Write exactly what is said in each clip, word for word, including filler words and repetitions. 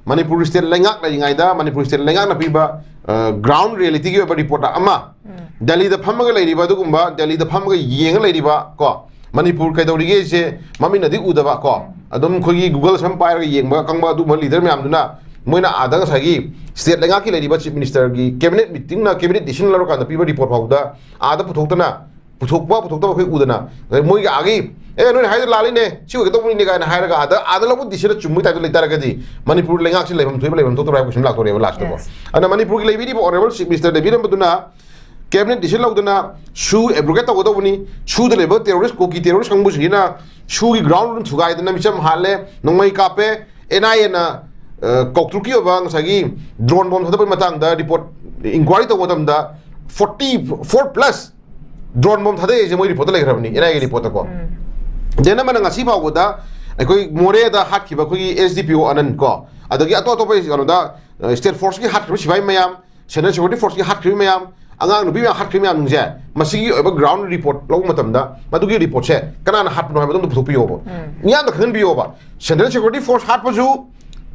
Manipur state ꯂꯩꯉꯥꯛ ꯂꯩꯔꯤꯉꯩꯗ Manipur state ꯂꯩꯉꯥꯛꯅ ꯄꯤꯕ ꯒ꯭ꯔꯥꯎꯟ ꯔꯤꯌꯦꯂꯤꯇꯤꯒꯤ ꯑꯣꯏꯕ ꯔꯤꯄꯣꯔꯠ ꯑꯃ, ꯗꯦꯜꯂꯤꯗ ꯐꯝꯃꯒ ꯂꯩꯔꯤꯕ ꯑꯗꯨꯒꯨꯝꯕ, ꯗꯦꯜꯂꯤꯗ ꯐꯝꯃꯒ ꯌꯦꯡꯉ ꯂꯩꯔꯤꯕ ꯀꯣ, ꯃꯅꯤꯄꯨꯔ ꯀꯩꯗꯧꯔꯤꯒꯦꯁꯦ ꯃꯃꯤꯠꯅꯗꯤ ꯎꯗꯕ ꯀꯣ, ꯑꯗꯨꯝ ꯑꯩꯈꯣꯏꯒꯤ ꯒꯨꯒꯜ ꯁꯝ ꯄꯥꯏꯔꯒ ꯌꯦꯡꯕ ꯈꯪꯕ ꯑꯗꯨꯒꯨꯝꯕ ꯂꯤꯗꯔ ꯃꯌꯥꯝꯗꯨꯅ ꯃꯣꯏꯅ ꯑꯥꯗ ꯉꯁꯥꯏꯒꯤ ꯁ꯭ꯇꯦꯠ ꯂꯩꯉꯥꯛꯀꯤ ꯂꯩꯔꯤꯕ ꯆꯤꯐ ꯃꯤꯅꯤꯁꯇꯔꯒꯤ ꯀꯦꯕꯤꯅꯦꯠ ꯃꯤꯇꯤꯡꯅ ꯀꯦꯕꯤꯅꯦꯠ ꯗꯤꯁꯤꯖꯟ ꯂꯧꯔꯀꯥꯟꯗ ꯄꯤꯕ ꯔꯤꯄꯣꯔꯠ ꯐꯥꯎꯕꯗ ꯑꯥꯗ ꯄꯨꯊꯣꯛꯇꯅ, ꯄꯨꯊꯣꯛꯄ ꯄꯨꯊꯣꯛꯇꯕ ꯑꯩꯈꯣꯏ ꯎꯗꯅ, ꯑꯗꯩ ꯃꯣꯏꯒꯤ ꯑꯥꯒꯤ, "ꯑꯦ, ꯅꯣꯏꯅ ꯍꯥꯏꯗꯣ ꯂꯥꯜꯂꯤꯅꯦ, ꯁꯤ ꯑꯣꯏꯒꯗꯧꯕꯅꯤꯅꯦ" ꯀꯥꯏꯅ ꯍꯥꯏꯔꯒ ꯑꯥꯗ, ꯑꯥꯗ ꯂꯧꯕ ꯗꯤꯁꯤꯖꯟꯗ ꯆꯨꯝꯕꯒꯤ ꯇꯥꯏꯞꯇ ꯂꯩꯇꯥꯔꯒꯗꯤ ꯃꯅꯤꯄꯨꯔ ꯂꯩꯉꯥꯛꯁꯤ ꯂꯩꯐꯝ ꯊꯣꯛꯏꯕ ꯂꯩꯐꯝ ꯊꯣꯛꯇꯕ ꯍꯥꯏꯕ ꯀꯣꯏꯁꯟ ꯂꯥꯛꯇꯣꯔꯦꯕ ꯂꯥꯁꯇꯀꯣ꯫ Yes. ꯑꯗꯨꯅ ꯃꯅꯤꯄꯨꯔꯒꯤ ꯂꯩꯕꯤꯔꯤꯕ ꯑꯣꯅꯔꯦꯕꯜ ꯆꯤꯐ ꯃꯤꯅꯤꯁꯇꯔ ꯂꯩꯕꯤꯔꯝꯕꯗꯨꯅ ꯀꯦꯕꯤꯅꯦꯠ ꯗꯤꯁꯤꯖꯟ ꯂꯧꯗꯅ ꯁꯨ ꯑꯦꯕ꯭ꯔꯣꯒꯦꯠ ꯇꯧꯒꯗꯧꯕꯅꯤ, ꯁꯨꯗ ꯂꯩꯕ ꯇꯦꯔꯣꯔꯤꯁ, ꯀꯨꯀꯤ ꯇꯦꯔꯣꯔꯤꯁ ꯀꯥꯡꯕꯨꯁꯤꯡꯁꯤꯅ ꯁꯨꯒꯤ ꯒ꯭ꯔꯥꯎꯟ ꯔꯨꯜ ꯊꯨꯒꯥꯏꯗꯅ ꯃꯤꯆꯝ ꯍꯥꯠꯂꯦ, ꯅꯣꯡꯃꯩ ꯀꯥꯞꯄꯦ, ꯑꯦꯟ ꯑꯥꯏ ꯑꯦꯅ ꯀꯧꯇ꯭ꯔꯨꯛꯀꯤ ꯑꯣꯏꯕ ꯉꯁꯥꯏꯒꯤ ꯗ꯭ꯔꯣꯟ ꯕꯣꯝ ꯊꯥꯗꯕꯒꯤ ꯃꯇꯥꯡꯗ ꯔꯤꯄꯣꯔꯠ, ꯏꯟꯀ꯭ꯋꯥꯏꯔꯤ ꯇꯧꯕ ꯃꯇꯝꯗ forty four plus drone bomb ꯊꯥꯗꯩꯁꯦ ꯃꯣꯏ ꯔꯤꯄꯣꯔꯠꯇ ꯂꯩꯈ꯭ꯔꯕꯅꯤ, ꯑꯦꯟ ꯑꯥꯏ ꯑꯦ ꯔꯤꯄꯣꯔꯠꯇꯀꯣ꯫ ꯗꯦꯟ ꯑꯃꯅ ꯉꯁꯤ ꯐꯥꯎꯕꯗ ꯑꯩꯈꯣꯏ ꯃꯣꯔꯦꯗ ꯍꯥꯠꯈꯤꯕ ꯑꯩꯈꯣꯏꯒꯤ ꯑꯦꯁ ꯗꯤ ꯄꯤ ꯑꯣ ꯑꯅꯟ ꯀꯣ, ꯑꯗꯒꯤ ꯑꯇꯣꯞ ꯑꯇꯣꯞꯄ ꯀꯩꯅꯣꯗ, ꯁ꯭ꯇꯦꯠ ꯐꯣꯔꯁꯀꯤ ꯍꯥꯠꯈ꯭ꯔꯤꯕ ꯁꯤꯐꯥꯏ ꯃꯌꯥꯝ, ꯁꯦꯟꯇ꯭ꯔꯦꯜ ꯁꯦꯀ꯭ꯌꯨꯔꯤꯇꯤ ꯐꯣꯔꯁꯀꯤ ꯍꯥꯠꯈ꯭ꯔꯤꯕ ꯃꯌꯥꯝ, ꯑꯉꯥꯡ ꯅꯨꯄꯤ ꯃꯌꯥꯝ ꯍꯥꯠꯈ꯭ꯔꯤꯕ ꯃꯌꯥꯝꯁꯤꯡꯁꯦ, ꯃꯁꯤꯒꯤ ꯑꯣꯏꯕ ꯒ꯭ꯔꯥꯎꯟ ꯔꯤꯄꯣꯔꯠ ꯂꯧꯕ ꯃꯇꯝꯗ ꯃꯗꯨꯒꯤ ꯔꯤꯄꯣꯔꯠꯁꯦ ꯀꯅꯥꯅ ꯍꯥꯠꯄꯅꯣ ꯍꯥꯏꯕꯗꯣ ꯑꯝꯇ ꯄꯨꯊꯣꯛꯄꯤꯌꯣꯕ꯫ ꯃꯤꯌꯥꯝꯗ ꯈꯪꯍꯟꯕꯤꯌꯣꯕ꯫ ꯁꯦꯟꯇ꯭ꯔꯦꯜ ꯁꯦꯀ꯭ꯌꯨꯔꯤꯇꯤ ꯐꯣꯔꯁ ꯍꯥꯠꯄꯁꯨ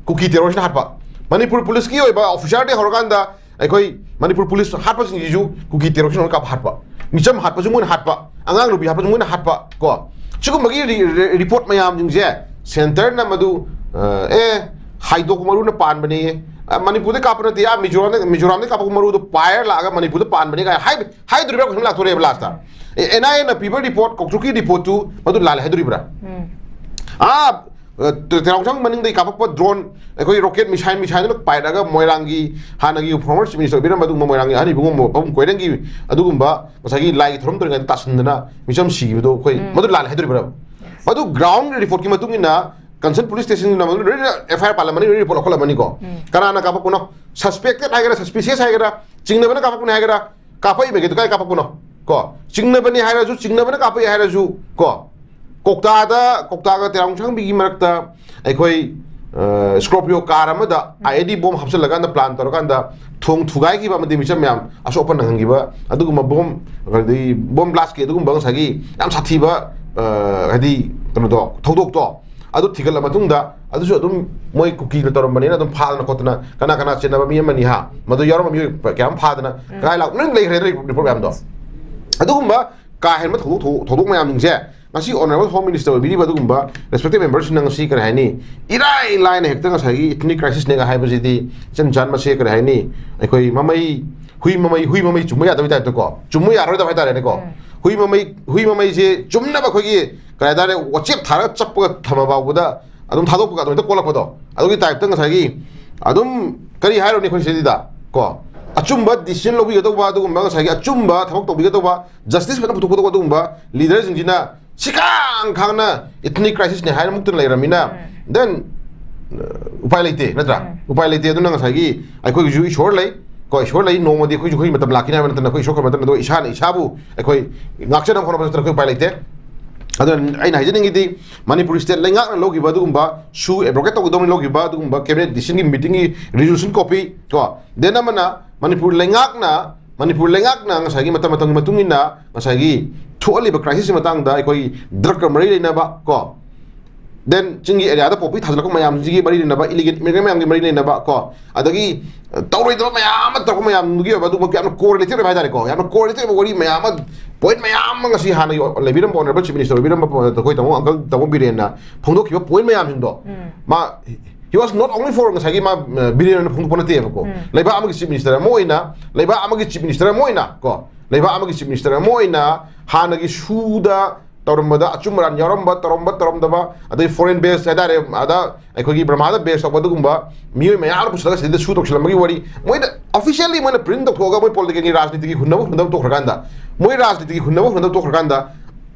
ꯀꯨꯀꯤ ꯇꯦꯔꯣꯔꯤꯁꯅ ꯍꯥꯠꯄ, ꯃꯅꯤꯄꯨꯔ ꯄꯨꯂꯤꯁꯀꯤ ꯑꯣꯏꯕ ꯑꯣꯐꯤꯁꯥꯔꯗꯒꯤ ꯍꯧꯔꯀꯥꯟꯗ ꯑꯩꯈꯣꯏ ꯃꯅꯤꯄꯨꯔ ꯄꯨꯂꯤꯁ ꯍꯥꯠꯄꯁꯤꯡꯁꯤꯁꯨ ꯀꯨꯀꯤ ꯇꯦꯔꯣꯔꯤꯁꯅ ꯀꯥꯞꯄ ꯍꯥꯠꯄ, ꯃꯤꯆꯝ ꯍꯥꯠꯄꯁꯨ ꯃꯣꯏꯅ ꯍꯥꯠꯄ, ꯑꯉꯥꯡ ꯅꯨꯄꯤ ꯍꯥꯠꯄꯁꯨ ꯃꯣꯏꯅ ꯍꯥꯠꯄ ꯀꯣ꯫ ꯁꯤꯒꯨꯝꯕꯒꯤ ꯔꯤ-, ꯔꯤ-, ꯔꯤꯄꯣꯔꯠ ꯃꯌꯥꯝꯁꯤꯡꯁꯦ ꯁꯦꯟꯇꯔꯅ ꯃꯗꯨ, ꯑ, ꯑꯦ, ꯍꯥꯏꯗꯣꯛꯄ ꯃꯔꯨꯅ ꯄꯥꯟꯕꯅꯦ, ꯑ, ꯃꯅꯤꯄꯨꯔꯗ ꯀꯥꯞꯄ ꯅꯠꯇꯦ, ꯑꯥ ꯃꯤꯖꯣꯔꯥꯝꯗ, ꯃꯤꯖꯣꯔꯥꯝꯗ ꯀꯥꯞꯄ ꯃꯔꯨꯗꯣ ꯄꯥꯏꯔ ꯂꯥꯛꯑꯒ ꯃꯅꯤꯄꯨꯔꯗ ꯄꯥꯟꯕꯅꯦ ꯀꯥꯏꯅ ꯍꯥꯏ-, ꯍꯥꯏꯗꯣꯔꯤꯕ꯭ꯔꯥ ꯀꯣꯏꯁꯟ ꯂꯥꯛꯇꯣꯔꯦꯕ ꯂꯥꯁꯇ꯫ ꯑꯦ, ꯑꯦꯟ ꯑꯥꯏ ꯑꯦꯅ ꯄꯤꯕ ꯔꯤꯄꯣꯔꯠ, ꯀꯧꯇ꯭ꯔꯨꯛꯀꯤ ꯔꯤꯄꯣꯔꯠꯇꯨ ꯃꯗꯨ ꯂꯥꯜꯂꯦ ꯍꯥꯏꯗꯣꯔꯤꯕ꯭ꯔꯥ? ꯑꯥ, ꯑ, ꯇ-, ꯇꯦꯔꯥꯎꯁꯥꯡ ꯃꯅꯤꯡꯗꯒꯤ ꯀꯥꯞꯄꯛꯄ ꯗ꯭ꯔꯣꯟ, ꯑꯩꯈꯣꯏ ꯔꯣꯀꯦꯠ ꯃꯤꯁꯥꯏꯜ, ꯃꯤꯁꯥꯏꯜꯗꯨꯅ ꯄꯥꯏꯔꯛꯑꯒ ꯃꯣꯏꯔꯥꯡꯒꯤ ꯍꯥꯟꯅꯒꯤ ꯐꯣꯔꯃꯔ ꯆꯤꯐ ꯃꯤꯅꯤꯁꯇꯔ ꯑꯣꯏꯕꯤꯔꯝꯕ ꯑꯗꯨꯒꯨꯝꯕ ꯃꯣꯏꯔꯥꯡꯒꯤ ꯑꯍꯟ ꯏꯕꯨꯡꯉꯣ ꯄꯕꯨꯡ ꯀꯣꯏꯔꯦꯡꯒꯤ ꯑꯗꯨꯒꯨꯝꯕ ꯉꯁꯥꯏꯒꯤ ꯂꯥꯏꯒꯤ ꯊꯧꯔꯝ ꯇꯧꯔꯤꯉꯩꯗ ꯇꯥꯁꯤꯟꯗꯅ ꯃꯤꯆꯝ ꯁꯤꯈꯤꯕꯗꯣ ꯑꯩꯈꯣꯏ ꯃꯗꯨ ꯂꯥꯜꯂꯦ ꯍꯥꯏꯗꯣꯔꯤꯕ꯭ꯔꯥ? ꯑꯗꯨ ꯒ꯭ꯔꯥꯎꯟ ꯔꯤꯄꯣꯔꯠꯀꯤ ꯃꯇꯨꯡ ꯏꯟꯅ ꯀꯟꯁꯔꯟ ꯄꯨꯂꯤꯁ ꯁ꯭ꯇꯦꯁꯟꯅ ꯃꯗꯨ ꯂꯣꯏꯅ ꯑꯦꯐ ꯑꯥꯏ ꯑꯥꯔ ꯄꯥꯜꯂꯝꯃꯅꯤ, ꯂꯣꯏꯅ ꯔꯤꯄꯣꯔꯠ ꯂꯧꯈꯠꯂꯝꯃꯅꯤꯀꯣ꯫ ꯀꯅꯥꯅ ꯀꯥꯞꯄꯛꯄꯅꯣ? ꯁꯁꯄꯦꯛꯇꯦꯠ ꯍꯥꯏꯒꯦꯔꯥ, ꯁꯁꯄꯤꯁꯤꯌꯁ ꯍꯥꯏꯒꯦꯔꯥ, ꯆꯤꯡꯅꯕꯅ ꯀꯥꯞꯄꯛꯄꯅꯦ ꯍꯥꯏꯒꯦꯔꯥ, ꯀꯥꯞꯄꯛꯏ ꯃꯥꯏꯀꯩꯗꯨ ꯀꯥꯏ ꯀꯥꯞꯄꯛꯄꯅꯣ? ꯀꯣ, ꯆꯤꯡꯅꯕꯅꯤ ꯍꯥꯏꯔꯁꯨ, ꯆꯤꯡꯅꯕꯅ ꯀꯥꯞꯄꯛꯏ ꯍꯥꯏꯔꯁꯨ ꯀꯣ, ꯀꯧꯇꯥꯗ, ꯀꯧꯇꯥꯒ ꯇꯦꯔꯥꯡꯁꯥꯡꯕꯤꯒꯤ ꯃꯔꯛꯇ ꯑꯩꯈꯣꯏ, ꯑ, ꯁ꯭ꯀꯣꯔꯄꯤꯌꯣ ꯀꯥꯔ ꯑꯃꯗ ꯑꯥꯏ ꯏ ꯗꯤ ꯕꯣꯝ ꯍꯥꯞꯆꯤꯜꯂꯀꯥꯟꯗ ꯄ꯭ꯂꯥꯟ ꯇꯧꯔꯀꯥꯟꯗ ꯊꯣꯡ ꯊꯨꯒꯥꯏꯈꯤꯕ ꯑꯃꯗꯤ ꯃꯤꯆꯝ ꯃꯌꯥꯝ ꯑꯁꯣꯛ ꯑꯄꯟ ꯅꯪꯍꯟꯈꯤꯕ ꯑꯗꯨꯒꯨꯝꯕ ꯕꯣꯝ, ꯑꯗꯩ ꯕꯣꯝ ꯕ꯭ꯂꯥꯁꯀꯤ ꯑꯗꯨꯒꯨꯝꯕ ꯉꯁꯥꯏꯒꯤ ꯌꯥꯝ ꯁꯥꯊꯤꯕ, ꯑ, ꯍꯥꯏꯗꯤ ꯀꯩꯅꯣꯗꯣ, ꯊꯧꯗꯣꯛꯇꯣ ꯑꯗꯨ ꯊꯤꯒꯠꯂ ꯃꯇꯨꯡꯗ ꯑꯗꯨꯁꯨ ꯑꯗꯨꯝ ꯃꯣꯏ ꯀꯨꯀꯤꯅ ꯇꯧꯔꯝꯕꯅꯤꯅ ꯑꯗꯨꯝ ꯐꯥꯗꯅ ꯈꯣꯠꯇꯅ ꯀꯅꯥ ꯀꯅꯥ ꯆꯦꯟꯅꯕ ꯃꯤ ꯑꯃꯅꯤ ꯍꯥ, ꯃꯗꯨ ꯌꯥꯎꯔꯝꯕ ꯃꯤꯑꯣꯏ ꯀꯌꯥ ꯑꯃ ꯐꯥꯗꯅ ꯀꯗꯥꯏ ꯂꯥꯛ ꯂꯣꯏ ꯂꯩꯈ꯭ꯔꯦ report ꯃꯌꯥꯝꯗꯣ꯫ ꯑꯗꯨꯒꯨꯝꯕ ꯀꯥ ꯍꯦꯟꯕ ꯊꯧꯗꯣꯛ ꯊꯧꯗꯣꯛ ꯃꯌꯥꯝꯁꯤꯡꯁꯦ ꯉꯁꯤ honourable home minister ꯑꯣꯏꯕꯤꯔꯤꯕ ꯑꯗꯨꯒꯨꯝꯕ respected member ꯁꯤꯡꯅ ꯉꯁꯤ ꯀꯔꯤ ꯍꯥꯏꯅꯤ, ꯏꯔꯥꯏ ꯂꯥꯏꯅ ꯍꯦꯛꯇ ꯉꯁꯥꯏꯒꯤ ethnic crisis ꯅꯦꯒ ꯍꯥꯏꯕꯁꯤꯗꯤ ꯏꯆꯝ ꯆꯥꯟ ꯃꯁꯦ ꯀꯔꯤ ꯍꯥꯏꯅꯤ, ꯑꯩꯈꯣꯏ ꯃꯃꯩ, ꯍꯨꯏ ꯃꯃꯩ, ꯍꯨꯏ ꯃꯃꯩ ꯆꯨꯝꯕ ꯌꯥꯗꯕꯒꯤ type ꯇꯀꯣ, ꯆꯨꯝꯕ ꯌꯥꯔꯣꯏꯗꯕ ꯍꯥꯏꯇꯥꯔꯦꯅꯦꯀꯣ꯫ ꯍꯨꯏ ꯃꯃꯩ, ꯍꯨꯏ ꯃꯃꯩꯁꯦ ꯆꯨꯝꯅꯕ ꯑꯩꯈꯣꯏꯒꯤ ꯀꯔꯤ ꯍꯥꯏꯇꯥꯔꯦ, ꯋꯥꯆꯦꯞ ꯊꯥꯔꯒ ꯆꯞꯄꯒ ꯊꯝꯃ ꯐꯥꯎꯕꯗ ꯑꯗꯨꯝ ꯊꯥꯗꯣꯛꯄꯒ ꯑꯗꯨꯃꯥꯏꯅ ꯀꯣꯜꯂꯛꯄꯗꯣ, ꯑꯗꯨꯒꯤ type ꯇ ꯉꯁꯥꯏꯒꯤ ꯑꯗꯨꯝ ꯀꯔꯤ ꯍꯥꯏꯔꯨꯅꯤ ꯑꯩꯈꯣꯏ ꯁꯤꯗꯩꯗ ꯀꯣ, ꯑꯆꯨꯝꯕ decision ꯂꯧꯕꯤꯒꯗꯧꯕ ꯑꯗꯨꯒꯨꯝꯕ ꯉꯁꯥꯏꯒꯤ ꯑꯆꯨꯝꯕ ꯊꯕꯛ ꯇꯧꯕꯤꯒꯗꯧꯕ, justice ꯐꯖꯅ ꯄꯨꯊꯣꯛꯀꯗꯧꯕ ꯑꯗꯨꯒꯨꯝꯕ leader ꯁꯤꯡꯁꯤꯅ ꯁꯤꯈꯥꯡ ꯈꯥꯡꯅ ethnic crisis ꯅꯦ ꯍꯥꯏꯅ ꯃꯨꯛꯇꯅ ꯂꯩꯔꯝꯃꯤꯅ, then ꯎꯄꯥꯏ ꯂꯩꯇꯦ ꯅꯠꯇ꯭ꯔꯥ? ꯎꯄꯥꯏ ꯂꯩꯇꯦ꯫ ꯑꯗꯨꯅ ꯉꯁꯥꯏꯒꯤ ꯑꯩꯈꯣꯏꯒꯤꯁꯨ ꯏꯁꯣꯔ ꯂꯩ ꯀꯣ, ꯏꯁꯣꯔ ꯂꯩ, ꯅꯣꯡꯃꯗꯤ ꯑꯩꯈꯣꯏꯁꯨ ꯑꯩꯈꯣꯏꯒꯤ ꯃꯇꯝ ꯂꯥꯛꯈꯤꯅꯤ ꯍꯥꯏꯕ ꯅꯠꯇꯅ ꯑꯩꯈꯣꯏ ꯏꯁꯣꯔ ꯈꯣꯏ ꯃꯇꯝ ꯑꯗꯣ ꯏꯁꯥꯅ ꯏꯁꯥꯕꯨ ꯑꯩꯈꯣꯏ ꯉꯥꯛꯆꯅꯕ ꯍꯣꯠꯅꯕ ꯅꯠꯇꯅ ꯑꯩꯈꯣꯏ ꯎꯄꯥꯏ ꯂꯩꯇꯦ꯫ ꯑꯗꯨꯅ ꯑꯩꯅ ꯍꯥꯏꯖꯅꯤꯡꯉꯤꯗꯤ ꯃꯅꯤꯄꯨꯔ state ꯂꯩꯉꯥꯛꯅ ꯂꯧꯈꯤꯕ ꯑꯗꯨꯒꯨꯝꯕ ꯁꯨ abrogate ꯇꯧꯒꯗꯧꯅꯤ ꯂꯧꯈꯤꯕ ꯑꯗꯨꯒꯨꯝꯕ cabinet decision ꯒꯤ meeting ꯒꯤ resolution copy ꯀꯣ, then ꯑꯃꯅ ꯃꯅꯤꯄꯨꯔ ꯂꯩꯉꯥꯛꯅ, ꯃꯅꯤꯄꯨꯔ ꯂꯩꯉꯥꯛꯅ ꯉꯁꯥꯏꯒꯤ ꯃꯇꯝ ꯃꯇꯝꯒꯤ ꯃꯇꯨꯡ ꯏꯟꯅ ꯉꯁꯥꯏꯒꯤ ꯊꯣꯛꯍꯜꯂꯤꯕ crisis ꯀꯤ ꯃꯇꯥꯡꯗ ꯑꯩꯈꯣꯏꯒꯤ drug ꯀ ꯃꯔꯤ ꯂꯩꯅꯕ ꯀꯣ, then ꯆꯤꯡꯒꯤ area ꯗ poppy ꯊꯥꯖꯤꯜꯂꯛꯄ ꯃꯌꯥꯝꯁꯤꯒꯤ ꯃꯔꯤ ꯂꯩꯅꯕ, illegal immigrant ꯃꯌꯥꯝꯒꯤ ꯃꯔꯤ ꯂꯩꯅꯕ ꯀꯣ, ꯑꯗꯒꯤ ꯇꯧꯔꯣꯏꯗꯕ ꯃꯌꯥꯝ ꯑꯃ ꯇꯧꯔꯛꯄ ꯃꯌꯥꯝꯗꯨꯒꯤ ꯑꯣꯏꯕ ꯑꯗꯨꯒꯨꯝꯕ ꯌꯥꯝꯅ correlated ꯑꯣꯏꯕ ꯍꯥꯏꯇꯥꯔꯦꯀꯣ, ꯌꯥꯝꯅ correlated ꯑꯣꯏꯕ ꯋꯥꯔꯤ ꯃꯌꯥꯝ ꯑꯃ, point ꯃꯌꯥꯝ ꯑꯃ ꯉꯁꯤ ꯍꯥꯟꯅꯒꯤ ꯂꯩꯕꯤꯔꯝꯕ honourable chief minister ꯑꯣꯏꯕꯤꯔꯝꯕ ꯑꯩꯈꯣꯏ ꯇꯥꯃꯣ uncle ꯇꯥꯃꯣ ꯕꯤꯔꯦꯟꯅ ꯐꯣꯡꯗꯣꯛꯈꯤꯕ point ꯃꯌꯥꯝꯁꯤꯡꯗꯣ, ꯃꯥ, he was not only for ꯉꯁꯥꯏꯒꯤ ꯃꯥ, ꯑ, ꯕꯤꯔꯦꯟꯅ ꯐꯣꯡꯗꯣꯛꯄ ꯅꯠꯇꯦꯕꯀꯣ, ꯂꯩꯕꯥꯛ ꯑꯃꯒꯤ chief minister ꯑꯃ ꯑꯣꯏꯅ, ꯂꯩꯕꯥꯛ ꯑꯃꯒꯤ chief minister ꯑꯃ ꯑꯣꯏꯅ ꯀꯣ, ꯂꯩꯕꯥꯛ ꯑꯃꯒꯤ chief minister ꯑꯃ ꯑꯣꯏꯅ ꯍꯥꯟꯅꯒꯤ ꯁꯨꯗ ꯇꯧꯔꯝꯕꯗ ꯑꯆꯨꯝ ꯑꯔꯥꯟ ꯌꯥꯎꯔꯝꯕ, ꯇꯧꯔꯝꯕ ꯇꯧꯔꯝꯗꯕ, ꯑꯗꯩ foreign base ꯍꯥꯏꯇꯥꯔꯦ, ꯑꯗ ꯑꯩꯈꯣꯏꯒꯤ ꯕ꯭ꯔꯍꯃꯥꯗ base ꯇꯧꯕ ꯑꯗꯨꯒꯨꯝꯕ ꯃꯤꯑꯣꯏ ꯃꯌꯥꯝ ꯑꯃ ꯄꯨꯁꯤꯜꯂꯒ ꯁꯤꯗ ꯁꯨ ꯇꯧꯁꯤꯜꯂꯝꯕꯒꯤ ꯋꯥꯔꯤ, ꯃꯣꯏꯅ officially ꯃꯣꯏꯅ print ꯇꯧꯊꯣꯛꯑꯒ ꯃꯣꯏ political ꯒꯤ ꯔꯥꯖꯅꯤꯇꯤꯒꯤ ꯍꯨꯟꯅꯕ ꯍꯨꯟꯅꯕ ꯇꯣꯛꯈ꯭ꯔꯀꯥꯟꯗ, ꯃꯣꯏ ꯔꯥꯖꯅꯤꯇꯤꯒꯤ ꯍꯨꯟꯅꯕ ꯍꯨꯟꯅꯕ ꯇꯣꯛꯈ꯭ꯔꯀꯥꯟꯗ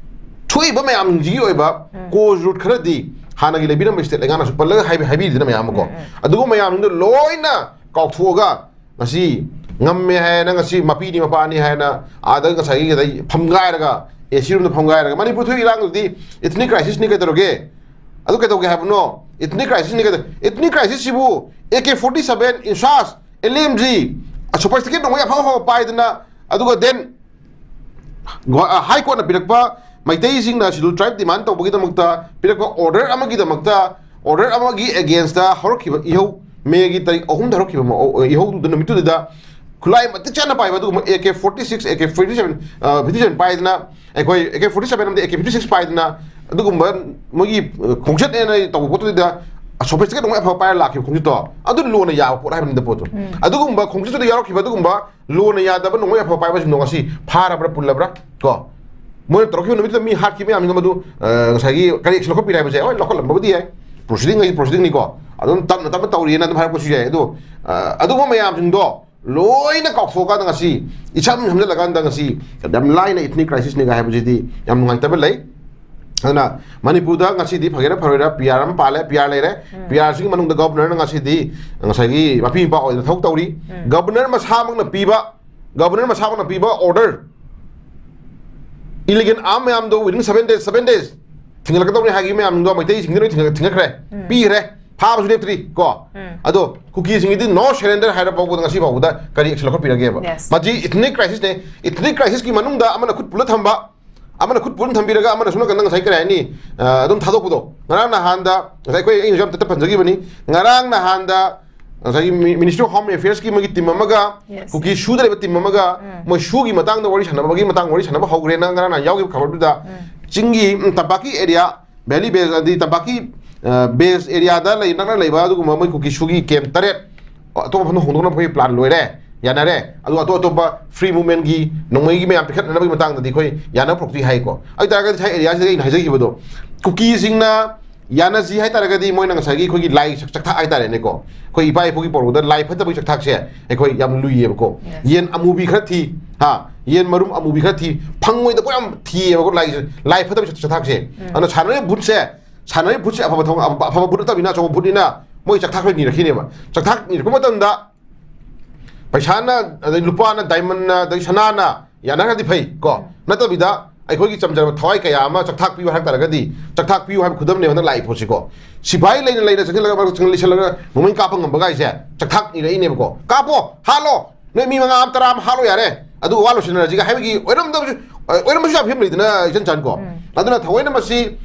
ꯊꯣꯛꯏꯕ ꯃꯌꯥꯝꯁꯤꯒꯤ ꯑꯣꯏꯕ cause root ꯈꯔꯗꯤ ꯍꯥꯟꯅꯒꯤ ꯂꯩꯕꯤꯔꯝꯕ state ꯂꯩꯉꯥꯛꯅꯁꯨ ꯄꯜꯂꯒ ꯍꯥꯏꯕꯤ-, ꯍꯥꯏꯕꯤꯔꯤꯗꯅ ꯃꯌꯥꯝ ꯑꯃꯀꯣ, ꯑꯗꯨꯒꯨꯝꯕ ꯃꯌꯥꯝꯁꯤꯡꯗꯣ ꯂꯣꯏꯅ ꯀꯥꯎꯊꯣꯛꯑꯒ ꯉꯁꯤ ꯉꯝꯃꯦ ꯍꯥꯏꯅ ꯉꯁꯤ ꯃꯄꯤꯅꯤ ꯃꯄꯥꯅꯤ ꯍꯥꯏꯅ ꯑꯥꯗ ꯉꯁꯥꯏꯒꯤ ꯀꯩꯗ ꯐꯝꯒꯥꯏꯔꯒ, AC room ꯗ ꯐꯝꯒꯥꯏꯔꯒ, ꯃꯅꯤꯄꯨꯔ ꯊꯣꯛꯏ ꯏꯔꯥꯡꯗꯨꯗꯤ ethnic crisis ꯅꯤ ꯀꯩꯗꯧꯔꯒꯦ? ꯑꯗꯨ ꯀꯩꯗꯧꯒꯦ ꯍꯥꯏꯕꯅꯣ? Ethnic crisis ꯅꯤ ꯀꯩꯗꯧ-, ethnic crisis ꯁꯤꯕꯨ AK forty seven, INSAS, LMG, sophisticated ꯅꯣꯡꯃꯩ ꯑꯐꯪ ꯑꯐꯪꯕ ꯄꯥꯏꯗꯅ, ꯑꯗꯨꯒ then ꯒꯨꯋꯥ-, ꯑ, High Court ꯅ ꯄꯤꯔꯛꯄ ꯃꯩꯇꯩꯁꯤꯡꯅ Scheduled Tribe demand ꯇꯧꯕꯒꯤꯗꯃꯛꯇ ꯄꯤꯔꯛꯄ order ꯑꯃꯒꯤꯗꯃꯛꯇ, order ꯑꯃꯒꯤ against ꯍꯧꯔꯛꯈꯤꯕ ꯏꯍꯧ, ꯃꯦꯒꯤ ꯇꯥꯔꯤꯛ ꯑꯍꯨꯝꯗ ꯍꯧꯔꯛꯈꯤꯕ ꯃꯑꯣ-, ꯏꯍꯧꯗꯨꯗ, ꯅꯨꯃꯤꯠꯇꯨꯗ ꯈꯨꯠꯂꯥꯏ ꯃꯇꯤꯛ ꯆꯥꯅ ꯄꯥꯏꯕ ꯑꯗꯨꯒꯨꯝꯕ A K forty six, A K fifty seven, ꯑ, fifty seven ꯄꯥꯏꯗꯅ, ꯑꯩꯈꯣꯏ A K forty seven ꯑꯃꯗꯤ A K fifty six ꯄꯥꯏꯗꯅ, ꯑꯗꯨꯒꯨꯝꯕ ꯃꯣꯏꯒꯤ, ꯑ, ꯈꯣꯡꯆꯠꯅꯦꯅ ꯇꯧꯕ ꯄꯣꯠꯇꯨꯗ sophisticated ꯅꯣꯡꯃꯩ ꯑꯐꯕ ꯄꯥꯏꯔ ꯂꯥꯛꯈꯤꯕ ꯈꯣꯡꯆꯠꯇꯣ, ꯑꯗꯨ ꯂꯣꯅ ꯌꯥꯕ ꯄꯣꯠ ꯍꯥꯏꯕꯅꯤꯗ ꯄꯣꯠꯇꯣ꯫ ꯎꯝ꯫ ꯑꯗꯨꯒꯨꯝꯕ ꯈꯣꯡꯆꯠꯇꯨꯗ ꯌꯥꯎꯔꯛꯈꯤꯕ ꯑꯗꯨꯒꯨꯝꯕ ꯂꯣꯅ ꯌꯥꯗꯕ ꯅꯣꯡꯃꯩ ꯑꯐꯕ ꯄꯥꯏꯕꯁꯤꯡꯗꯣ ꯉꯁꯤ ꯐꯥꯔꯕ꯭ꯔꯥ, ꯄꯨꯜꯂꯕ꯭ꯔꯥ? ꯀꯣ, ꯃꯣꯏꯅ ꯇꯧꯔꯛꯈꯤꯕ ꯅꯨꯃꯤꯠꯇꯨꯗ ꯃꯤ ꯍꯥꯠꯈꯤꯕ ꯃꯌꯥꯝꯁꯤꯡꯗꯣ ꯃꯗꯨ, ꯑ, ꯉꯁꯥꯏꯒꯤ correction ꯂꯧꯈꯠꯄꯤꯔꯦ ꯍꯥꯏꯕꯁꯦ, ꯍꯣꯏ, ꯂꯧꯈꯠꯂꯝꯕꯕꯨꯗꯤ ꯌꯥꯏ, proceeding ꯍꯥꯏꯁꯤ proceeding ꯅꯤꯀꯣ, ꯑꯗꯨꯝ ꯇꯞꯅ ꯇꯞꯅ ꯇꯧꯔꯤꯑꯅ ꯑꯗꯨꯝ ꯍꯥꯏꯔꯛꯄꯁꯨ ꯌꯥꯏ꯫ ꯑꯗꯣ, ꯑ, ꯑꯗꯨꯒꯨꯝꯕ ꯃꯌꯥꯝꯁꯤꯡꯗꯣ ꯂꯣꯏꯅ ꯀꯥꯎꯊꯣꯛꯑꯀꯥꯟꯗ ꯉꯁꯤ ꯏꯁꯝ ꯁꯝꯖꯜꯂꯀꯥꯟꯗ ꯉꯁꯤ ꯌꯥꯝ ꯂꯥꯏꯅ ethnic crisisꯅꯤꯒ ꯍꯥꯏꯕꯁꯤꯗꯤ ꯌꯥꯝ ꯅꯨꯡꯉꯥꯏꯇꯕ ꯂꯩ꯫ ꯑꯗꯨꯅ ꯃꯅꯤꯄꯨꯔꯗ ꯉꯁꯤꯗꯤ ꯐꯒꯦꯔꯥ ꯐꯔꯣꯏꯔꯥ P R ꯑꯃ ꯄꯥꯜꯂꯦ, P R ꯂꯩꯔꯦ꯫ ꯎꯝ꯫ P Rꯁꯤꯒꯤ ꯃꯅꯨꯡꯗ governorꯅ ꯉꯁꯤꯗꯤ ꯉꯁꯥꯏꯒꯤ ꯃꯄꯤ ꯃꯄꯥ ꯑꯣꯏꯗꯅ ꯊꯕꯛ ꯇꯧꯔꯤ꯫ ꯎꯝ꯫ Governor ꯃꯁꯥꯃꯛꯅ ꯄꯤꯕ, governor ꯃꯁꯥꯃꯛꯅ ꯄꯤꯕ order, illegal arm ꯃꯌꯥꯝꯗꯣ within seven days, seven days ꯊꯤꯡꯒꯠꯂꯛꯀꯗꯧꯅꯤ ꯍꯥꯏꯈꯤꯕ ꯃꯌꯥꯝꯗꯣ ꯃꯩꯇꯩꯁꯤꯡꯗ ꯂꯣꯏ ꯊꯤꯡꯒꯠ-, ꯊꯤꯡꯒꯠꯈ꯭ꯔꯦ, ꯎꯝ꯫ ꯄꯤꯈ꯭ꯔꯦ, ꯐꯥꯕꯁꯨ ꯂꯦꯞꯇ꯭ꯔꯤ ꯀꯣ꯫ ꯎꯝ꯫ ꯑꯗꯣ ꯀꯨꯀꯤꯁꯤꯡꯒꯤꯗꯤ no surrender ꯍꯥꯏꯔ ꯐꯥꯎꯕꯗ ꯉꯁꯤ ꯐꯥꯎꯕꯗ ꯀꯔꯤ action ꯂꯧꯈꯠꯄꯤꯔꯒꯦꯕ? Yes꯫ ꯃꯁꯤ ethnic crisisꯅꯦ꯫ Ethnic crisisꯀꯤ ꯃꯅꯨꯡꯗ ꯑꯃꯅ ꯈꯨꯠ ꯄꯨꯜꯂ ꯊꯝꯕ, ꯑꯃꯅ ꯈꯨꯠ ꯄꯨꯟ ꯊꯝꯕꯤꯔꯒ ꯑꯃꯅ ꯁꯣꯝ ꯅꯥꯀꯟꯗ ꯉꯁꯥꯏ ꯀꯔꯤ ꯍꯥꯏꯅꯤ, ꯑ, ꯑꯗꯨꯝ ꯊꯥꯗꯣꯛꯄꯗꯣ꯫ ꯉꯔꯥꯡ ꯅꯍꯥꯟꯗ ꯉꯁꯥꯏ ꯑꯩꯈꯣꯏ, ꯑꯩꯅꯁꯨ ꯌꯥꯝ ꯇꯠꯇ ꯄꯟꯖꯈꯤꯕꯅꯤ꯫ ꯉꯔꯥꯡ ꯅꯍꯥꯟꯗ ꯉꯁꯥꯏꯒꯤ ꯃꯤ-, Ministry of Home Affairsꯀꯤ ꯃꯣꯏꯒꯤ team ꯑꯃꯒ, yes, ꯀꯨꯀꯤ yes, ꯁꯨꯗ ꯂꯩꯕ team ꯑꯃꯒ, ꯎꯝ, ꯃꯣꯏ ꯁꯨꯒꯤ ꯃꯇꯥꯡꯗ ꯋꯥꯔꯤ ꯁꯥꯟꯅꯕꯒꯤ ꯃꯇꯥꯡ ꯋꯥꯔꯤ ꯁꯥꯟꯅꯕ ꯍꯧꯈ꯭ꯔꯦꯅ ꯉꯔꯥꯡ ꯅꯍꯥꯟ ꯌꯥꯎꯈꯤꯕ ꯈꯕꯔꯗꯨꯗ꯫ ꯎꯝ꯫ ꯆꯤꯡꯒꯤ, ꯎꯝ, ꯇꯝꯄꯥꯛꯀꯤ area, valley base, ꯑꯗꯤ ꯇꯝꯄꯥꯛꯀꯤ, ꯑ, base areaꯗ ꯂꯩ, ꯅꯛꯅ ꯂꯩꯕ ꯑꯗꯨꯒꯨꯝꯕ ꯃꯣꯏ ꯀꯨꯀꯤ ꯁꯨꯒꯤ camp ꯇꯔꯦꯠ ꯑꯇꯣꯞꯄ ꯃꯐꯝꯗ ꯍꯣꯡꯗꯣꯛꯅꯕꯒꯤ plan ꯂꯣꯏꯔꯦ, ꯌꯥꯅꯔꯦ꯫ ꯑꯗꯨꯒ ꯑꯇꯣꯞ ꯑꯇꯣꯞꯄ free movementꯀꯤ ꯅꯣꯡꯃꯩꯒꯤ ꯃꯌꯥꯝ ꯄꯤꯈꯠꯅꯅꯕꯒꯤ ꯃꯇꯥꯡꯗꯗꯤ ꯑꯩꯈꯣꯏ ꯌꯥꯅꯕ ꯄꯨꯔꯛꯇ꯭ꯔꯤ ꯍꯥꯏꯀꯣ꯫ ꯑꯗꯨ ꯑꯣꯏꯇꯥꯔꯒꯗꯤ ꯉꯁꯥꯏ areaꯁꯤꯗ ꯑꯩꯅ ꯍꯥꯏꯖꯈꯤꯕꯗꯣ, ꯀꯨꯀꯤꯁꯤꯡꯅ ꯌꯥꯅꯁꯤ ꯍꯥꯏ ꯇꯥꯔꯒꯗꯤ ꯃꯣꯏꯅ ꯉꯁꯥꯏꯒꯤ ꯑꯩꯈꯣꯏꯒꯤ ꯂꯥꯏ ꯆꯛ-, ꯆꯛꯊꯥꯛ ꯍꯥꯏ ꯇꯥꯔꯦꯅꯦꯀꯣ, ꯑꯩꯈꯣꯏ ꯏꯄꯥ ꯏꯄꯨꯒꯤ ꯄꯣꯔꯛꯄꯗ ꯂꯥꯏ ꯐꯠꯇꯕꯒꯤ ꯆꯛꯊꯥꯛꯁꯦ ꯑꯩꯈꯣꯏ ꯌꯥꯝ ꯂꯨꯏꯌꯦꯕꯀꯣ꯫ Yes꯫ ꯌꯦꯟ ꯑꯃꯨꯕꯤ ꯈꯔ ꯊꯤ, ꯍꯥ, ꯌꯦꯟ ꯃꯔꯨꯝ ꯑꯃꯨꯕꯤ ꯈꯔ ꯊꯤ, ꯐꯪꯉꯣꯏꯗꯕ ꯌꯥꯝ ꯊꯤꯌꯦꯕꯀꯣ ꯂꯥꯏꯁꯦ, ꯂꯥꯏ ꯐꯠꯇꯕꯒꯤ ꯆꯛ-, ꯆꯛꯊꯥꯛꯁꯦ꯫ ꯎꯝ꯫ ꯑꯗꯨꯅ ꯁꯥꯟꯅꯔꯤꯕ ꯚꯨꯠꯁꯦ, ꯁꯥꯟꯅꯔꯤꯕ ꯚꯨꯠꯁꯦ ꯑꯐꯕ ꯊꯕꯛ, ꯑꯐꯕ ꯚꯨꯠ ꯅꯠꯇꯕꯅꯤꯅ, ꯑꯆꯧꯕ ꯚꯨꯠꯅꯤꯅ ꯃꯣꯏ ꯆꯛꯊꯥꯛ ꯂꯣꯏ ꯅꯤꯔꯛꯈꯤꯅꯦꯕ꯫ ꯆꯛꯊꯥꯛ ꯅꯤꯔꯛꯄ ꯃꯇꯝꯗ ꯄꯩꯁꯥꯅ, ꯑꯗꯩ ꯂꯨꯄꯥꯅ, diamondꯅ, ꯑꯗꯩ ꯁꯅꯥꯅ ꯌꯥꯅꯈ꯭ꯔꯗꯤ ꯐꯩ ꯀꯣ꯫ ꯎꯝ꯫ ꯅꯠꯇꯕꯤꯗ ꯑꯩꯈꯣꯏꯒꯤ ꯆꯝꯖꯔꯕ ꯊꯋꯥꯏ ꯀꯌꯥ ꯑꯃ ꯆꯛꯊꯥꯛ ꯄꯤꯌꯨ ꯍꯥꯏꯕ ꯇꯥꯔꯒꯗꯤ, ꯆꯛꯊꯥꯛ ꯄꯤꯌꯨ ꯍꯥꯏꯕ ꯈꯨꯗꯝꯅꯦ ꯍꯟꯗꯛ ꯂꯥꯛꯏ ꯄꯣꯠꯁꯤꯀꯣ꯫ ꯁꯤꯐꯥꯏ ꯂꯩꯅ ꯂꯩꯅ ꯆꯪꯁꯤꯜꯂꯒ, ꯃꯔꯛꯇ ꯆꯪꯁꯤꯜꯂꯒ ꯅꯣꯡꯃꯩ ꯀꯥꯞꯄ ꯉꯝꯕ ꯒꯥꯏꯁꯦ ꯆꯛꯊꯥꯛ ꯅꯤꯔꯛꯏꯅꯦꯕꯀꯣ꯫ ꯀꯥꯞꯄꯣ, ꯍꯥꯠꯂꯣ, ꯅꯣꯏ ꯃꯤ ꯃꯉꯥ ꯑꯃ, ꯇꯔꯥ ꯑꯃ ꯍꯥꯠꯂꯣ ꯌꯥꯔꯦ, ꯑꯗꯨꯒ ꯋꯥ ꯂꯣꯏꯁꯤꯟꯅꯔꯁꯤꯒ ꯍꯥꯏꯕꯒꯤ ꯑꯣꯏꯔꯝꯗꯕꯁꯨ ꯑ, ꯑꯣꯏꯔꯝꯕꯁꯨ ꯌꯥꯕ ꯐꯤꯕꯝ ꯂꯩꯗꯅ, ꯏꯆꯟ ꯆꯟ ꯀꯣ꯫ ꯎꯝ꯫ ꯑꯗꯨꯅ ꯊꯑꯣꯏꯅ ꯃꯁꯤ,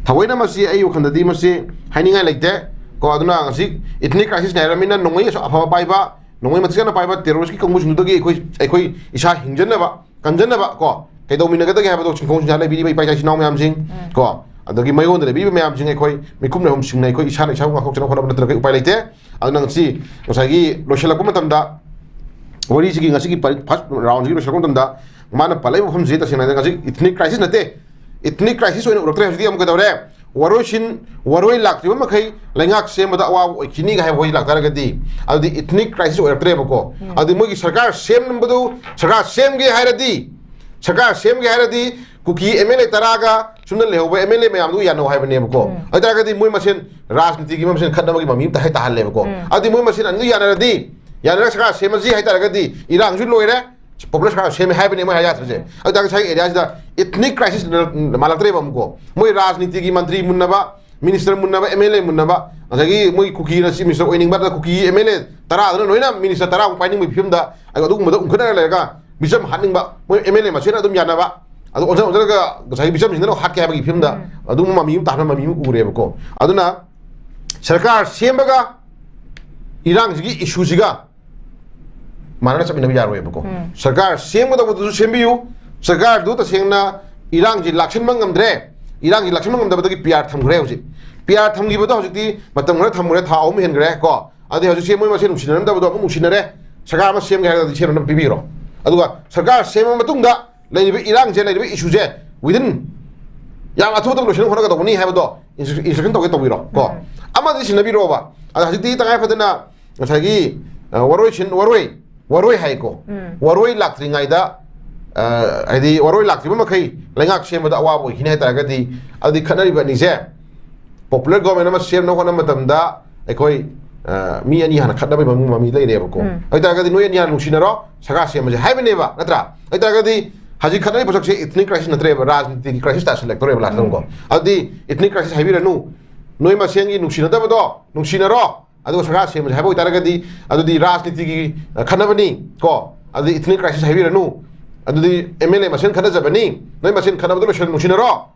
ꯊꯑꯣꯏꯅ ꯃꯁꯤ ꯑꯩ ꯋꯥꯈꯜꯗꯗꯤ ꯃꯁꯤ ꯍꯥꯏꯅꯤꯡꯉꯥꯏ ꯂꯩꯇꯦ ꯀꯣ꯫ ꯑꯗꯨꯅ ꯉꯁꯤ ethnic crisis ꯅꯤ ꯍꯥꯏꯔꯕꯅꯤꯅ ꯅꯣꯡꯃꯩ ꯑꯁꯨ-, ꯑꯐꯕ ꯄꯥꯏꯕ, ꯅꯣꯡꯃꯩ ꯃꯇꯤꯛ ꯆꯥꯅ ꯄꯥꯏꯕ terrorist ꯀꯤ ꯀꯥꯡꯕꯨꯁꯤꯡꯗꯨꯗꯒꯤ ꯑꯩꯈꯣꯏ, ꯑꯩꯈꯣꯏ ꯏꯁꯥ ꯍꯤꯡꯖꯅꯕ, ꯀꯟꯖꯅꯕ ꯀꯣ, ꯀꯩꯗꯧꯃꯤꯟꯅꯒꯗꯒꯦ ꯍꯥꯏꯕꯗꯣ ꯆꯤꯡꯈꯣꯡ ꯆꯤꯡꯖꯥ ꯂꯩꯕꯤꯔꯤꯕ ꯏꯄꯥ ꯏꯆꯥ ꯏꯆꯤꯟ ꯏꯅꯥꯎ ꯃꯌꯥꯝꯁꯤꯡ ꯎꯝ꯫ ꯀꯣ, ꯑꯗꯒꯤ ꯃꯌꯣꯟꯗ ꯂꯩꯕꯤꯔꯤꯕ ꯃꯌꯥꯝꯁꯤꯡ, ꯑꯩꯈꯣꯏ ꯃꯤꯀꯨꯞ ꯅꯥꯏꯍꯨꯝ ꯁꯤꯡꯅ ꯑꯩꯈꯣꯏ ꯏꯁꯥꯅ ꯏꯁꯥꯕꯨ ꯉꯥꯛꯊꯣꯛꯆꯅꯕ ꯍꯣꯠꯅꯕ ꯅꯠꯇ꯭ꯔꯒ ꯎꯄꯥꯏ ꯂꯩꯇꯦ꯫ ꯑꯗꯨꯅ ꯉꯁꯤ, ꯉꯁꯥꯏꯒꯤ ꯂꯣꯏꯁꯤꯜꯂꯛꯄ ꯃꯇꯝꯗ, ꯋꯥꯔꯤꯁꯤꯒꯤ ꯉꯁꯤꯒꯤ ꯄꯔꯤ-, first round ꯁꯤꯒꯤ ꯂꯣꯏꯁꯤꯜꯂꯛꯄ ꯃꯇꯝꯗ, ꯃꯥꯅ ꯄꯜꯂꯛꯏꯕ ꯋꯥꯐꯝꯁꯤ ꯇꯁꯦꯡꯅ ꯍꯥꯏꯔꯗꯤ ꯉꯁꯤ ethnic crisis ꯅꯠꯇꯦ, ethnic crisis ꯑꯣꯏꯅ ꯎꯔꯛꯇ꯭ꯔꯦ꯫ ꯍꯧꯖꯤꯛꯇꯤ ꯑꯃꯨꯛ ꯀꯩꯗꯧꯔꯦ? ꯋꯥꯔꯣꯏꯁꯤꯟ, ꯋꯥꯔꯣꯏ ꯂꯥꯛꯇ꯭ꯔꯤꯕ ꯃꯈꯩ ꯂꯩꯉꯥꯛ ꯁꯦꯝꯕꯗ ꯑꯋꯥꯕ ꯑꯣꯏꯈꯤꯅꯤꯒ ꯍꯥꯏꯕ ꯋꯥꯍꯩ ꯂꯥꯛꯇꯥꯔꯒꯗꯤ, ꯑꯗꯨꯗꯤ ethnic crisis ꯑꯣꯏꯔꯛꯇ꯭ꯔꯦꯕꯀꯣ꯫ ꯎꯝ꯫ ꯑꯗꯨꯗꯤ ꯃꯣꯏꯒꯤ ꯁꯔꯀꯥꯔ ꯁꯦꯝꯕꯗꯨ, ꯁꯔꯀꯥꯔ ꯁꯦꯝꯒꯦ ꯍꯥꯏꯔꯗꯤ, ꯁꯔꯀꯥꯔ ꯁꯦꯝꯒꯦ ꯍꯥꯏꯔꯗꯤ ꯀꯨꯀꯤ M L A ꯇꯔꯥꯒ ꯁꯨꯝꯅ ꯂꯩꯍꯧꯕ M L A ꯃꯌꯥꯝꯗꯨ ꯌꯥꯅꯧ ꯍꯥꯏꯕꯅꯦꯕꯀꯣ꯫ ꯎꯝ꯫ ꯑꯗꯨ ꯇꯥꯔꯒꯗꯤ ꯃꯣꯏ ꯃꯁꯦꯟ ꯔꯥꯖꯅꯤꯇꯤꯒꯤ ꯃꯣꯏ ꯃꯁꯦꯟ ꯈꯠꯅꯕꯒꯤ ꯃꯃꯤ ꯑꯃꯇ ꯍꯦꯛ ꯇꯥꯍꯜꯂꯦꯕꯀꯣ꯫ ꯎꯝ꯫ ꯑꯗꯨꯗꯤ ꯃꯣꯏ ꯃꯁꯦꯟ ꯑꯅꯤꯗꯨ ꯌꯥꯅꯔꯗꯤ, ꯌꯥꯅꯔꯒ ꯁꯔꯀꯥꯔ ꯁꯦꯝꯃꯁꯤ ꯍꯥꯏꯇꯥꯔꯒꯗꯤ ꯏꯔꯥꯡꯁꯨ ꯂꯣꯏꯔꯦ, popular ꯁꯔꯀꯥꯔ ꯁꯦꯝꯃꯦ ꯍꯥꯏꯕꯅꯦ ꯃꯣꯏ ꯍꯥꯏ ꯌꯥꯗ꯭ꯔꯤꯁꯦ꯫ ꯎꯝ꯫ ꯑꯗꯨ ꯇꯥꯔꯒꯗꯤ ꯉꯁꯥꯏꯒꯤ areaꯁꯤꯗ ethnic crisis ꯃꯥꯜꯂꯛꯇ꯭ꯔꯦꯕ ꯑꯃꯨꯛꯀꯣ꯫ ꯃꯣꯏ ꯔꯥꯖꯅꯤꯇꯤꯒꯤ ꯃꯟꯇ꯭ꯔꯤ ꯃꯨꯟꯅꯕ, minister ꯃꯨꯟꯅꯕ, M L A ꯃꯨꯟꯅꯕ, ꯉꯁꯥꯏꯒꯤ ꯃꯣꯏ ꯀꯨꯀꯤꯅ chief minister ꯑꯣꯏꯅꯤꯡꯕ, Kuki M L A ꯇꯔꯥꯗꯨꯅ ꯂꯣꯏꯅ minister ꯇꯔꯥꯃꯨꯛ ꯄꯥꯏꯅꯤꯡꯕꯒꯤ ꯐꯤꯕꯝꯗ, ꯑꯗꯨꯒꯨꯝꯕꯗ ꯎꯪꯈꯠꯅꯔ ꯂꯩꯔꯒ ꯃꯤꯆꯝ ꯍꯥꯠꯅꯤꯡꯕ, ꯃꯣꯏ M L A ꯃꯁꯦꯟ ꯑꯗꯨꯝ ꯌꯥꯅꯕ, ꯑꯗꯨ ꯑꯣꯟꯁꯤꯟ ꯑꯣꯟꯁꯤꯜꯂꯒ ꯉꯁꯥꯏꯒꯤ ꯃꯤꯆꯝꯁꯤꯡꯗꯨꯅ ꯍꯥꯠꯀꯦ ꯍꯥꯏꯕꯒꯤ ꯐꯤꯕꯝꯗ ꯎꯝ꯫ ꯑꯗꯨꯝ ꯃꯃꯤ ꯑꯃ ꯇꯥꯍꯟꯕ ꯃꯃꯤ ꯑꯃ ꯎꯔꯦꯕꯀꯣ꯫ ꯑꯗꯨꯅ ꯁꯔꯀꯥꯔ ꯁꯦꯝꯕꯒ ꯏꯔꯥꯡꯁꯤꯒꯤ issueꯁꯤꯒ ꯃꯥꯟꯅꯅ ꯆꯠꯃꯤꯟꯅꯕ ꯌꯥꯔꯣꯏꯕꯀꯣ꯫ ꯎꯝ꯫ ꯁꯔꯀꯥꯔ ꯁꯦꯝꯒꯗꯧꯕꯗꯨꯁꯨ ꯁꯦꯝꯕꯤꯌꯨ, ꯁꯔꯀꯥꯔꯗꯨ ꯇꯁꯦꯡꯅ ꯏꯔꯥꯡꯁꯤ ꯂꯥꯛꯁꯤꯟꯕ ꯉꯝꯗ꯭ꯔꯦ, ꯏꯔꯥꯡꯁꯤ ꯂꯥꯛꯁꯤꯟꯕ ꯉꯝꯗꯕꯗꯒꯤ P R ꯊꯝꯈ꯭ꯔꯦ ꯍꯧꯖꯤꯛ꯫ P R ꯊꯝꯈꯤꯕꯗꯣ ꯍꯧꯖꯤꯛꯇꯤ ꯃꯇꯝ ꯈꯔ ꯊꯝꯈ꯭ꯔꯦ, ꯊꯥ ꯑꯍꯨꯝ ꯍꯦꯟꯈ꯭ꯔꯦ ꯀꯣ꯫ ꯑꯗꯩ ꯍꯧꯖꯤꯛꯁꯦ ꯃꯣꯏ ꯃꯁꯦꯟ ꯅꯨꯡꯁꯤꯅꯔꯝꯗꯕꯗꯣ ꯑꯃꯨꯛ ꯅꯨꯡꯁꯤꯅꯔꯦ, ꯁꯔꯀꯥꯔ ꯑꯃ ꯁꯦꯝꯒꯦ ꯍꯥꯏꯔꯒꯗꯤ ꯁꯦꯝꯅꯕ ꯄꯤꯕꯤꯔꯣ꯫ ꯑꯗꯨꯒ ꯁꯔꯀꯥꯔ ꯁꯦꯝꯃ ꯃꯇꯨꯡꯗ ꯂꯩꯔꯤꯕ ꯏꯔꯥꯡꯁꯦ, ꯂꯩꯔꯤꯕ issueꯁꯦ within ꯌꯥꯝ ꯑꯊꯨꯕꯗ ꯂꯣꯏꯁꯤꯟꯅꯕ ꯍꯣꯠꯅꯒꯗꯧꯕꯅꯤ ꯍꯥꯏꯕꯗꯣ instru-, instruction ꯇꯧꯒꯦ ꯇꯧꯕꯤꯔꯣ ꯀꯣ꯫ ꯎꯝ꯫ ꯑꯃꯗꯤ ꯁꯤꯟꯅꯕꯤꯔꯣꯕ꯫ ꯑꯗ ꯍꯧꯖꯤꯛꯇꯤ ꯇꯉꯥꯏ ꯐꯗꯅ ꯉꯁꯥꯏꯒꯤ, ꯑ, ꯋꯥꯔꯣꯏ ꯁꯤꯟ-, ꯋꯥꯔꯣꯏ, ꯋꯥꯔꯣꯏ ꯍꯥꯏꯀꯣ꯫ ꯎꯝ꯫ ꯋꯥꯔꯣꯏ ꯂꯥꯛꯇ꯭ꯔꯤꯉꯩꯗ, ꯑ, ꯍꯥꯏꯗꯤ ꯋꯥꯔꯣꯏ ꯂꯥꯛꯇ꯭ꯔꯤꯕ ꯃꯈꯩ ꯂꯩꯉꯥꯛ ꯁꯦꯝꯕꯗ ꯑꯋꯥꯕ ꯑꯣꯏꯈꯤꯅꯤ ꯍꯥꯏ ꯇꯥꯔꯒꯗꯤ, ꯑꯗꯨꯗꯤ ꯈꯠꯅꯔꯤꯕ ꯑꯅꯤꯁꯦ popular government ꯑꯃ ꯁꯦꯝꯅꯕ ꯍꯣꯠꯅꯕ ꯃꯇꯝꯗ ꯑꯩꯈꯣꯏ, ꯑ, ꯃꯤ ꯑꯅꯤ ꯍꯥꯟꯅ ꯈꯠꯅꯕꯒꯤ ꯃꯃꯤ, ꯃꯃꯤ ꯂꯩꯔꯦꯕꯀꯣ꯫ ꯎꯝ꯫ ꯑꯗꯨ ꯑꯣꯏ ꯇꯥꯔꯒꯗꯤ ꯅꯣꯏ ꯑꯅꯤ ꯍꯥꯟꯅ ꯅꯨꯡꯁꯤꯅꯔꯣ, ꯁꯔꯀꯥꯔ ꯁꯦꯝꯃꯁꯦ ꯍꯥꯏꯕꯅꯦꯕ, ꯅꯠꯇ꯭ꯔꯥ? ꯑꯗꯨ ꯑꯣꯏ ꯇꯥꯔꯒꯗꯤ ꯍꯧꯖꯤꯛ ꯈꯠꯅꯔꯤꯕ ꯄꯣꯠꯁꯛꯁꯦ ethnic crisis ꯅꯠꯇ꯭ꯔꯦꯕ, ꯔꯥꯖꯅꯤꯇꯤꯒꯤ crisis ꯇꯥꯁꯤꯜꯂꯛꯇꯧꯔꯦꯕ last ꯎꯝ꯫ ꯀꯣ꯫ ꯑꯗꯨꯗꯤ ethnic crisis ꯍꯥꯏꯕꯤꯔꯅꯨ, ꯅꯣꯏ ꯃꯁꯦꯟꯒꯤ ꯅꯨꯡꯁꯤꯅꯗꯕꯗꯣ ꯅꯨꯡꯁꯤꯅꯔꯣ, ꯑꯗꯨꯒ ꯁꯔꯀꯥꯔ ꯁꯦꯝꯕꯁꯦ ꯍꯥꯏꯕ ꯑꯣꯏꯇꯥꯔꯒꯗꯤ, ꯑꯗꯨꯗꯤ ꯔꯥꯖꯅꯤꯇꯤꯒꯤ, ꯑ, ꯈꯠꯅꯕꯅꯤ ꯀꯣ, ꯑꯗꯨꯗꯤ ethnic crisis ꯍꯥꯏꯕꯤꯔꯅꯨ꯫ ꯑꯗꯨꯗꯤ ꯑꯦꯝ ꯑꯦꯜ ꯑꯦ ꯃꯁꯦꯟ ꯈꯠꯅꯖꯕꯅꯤ, ꯅꯣꯏ ꯃꯁꯦꯟ ꯈꯠꯅꯕꯗꯣ ꯂꯣꯏꯁꯤꯟ ꯅꯨꯡꯁꯤꯅꯔꯣ,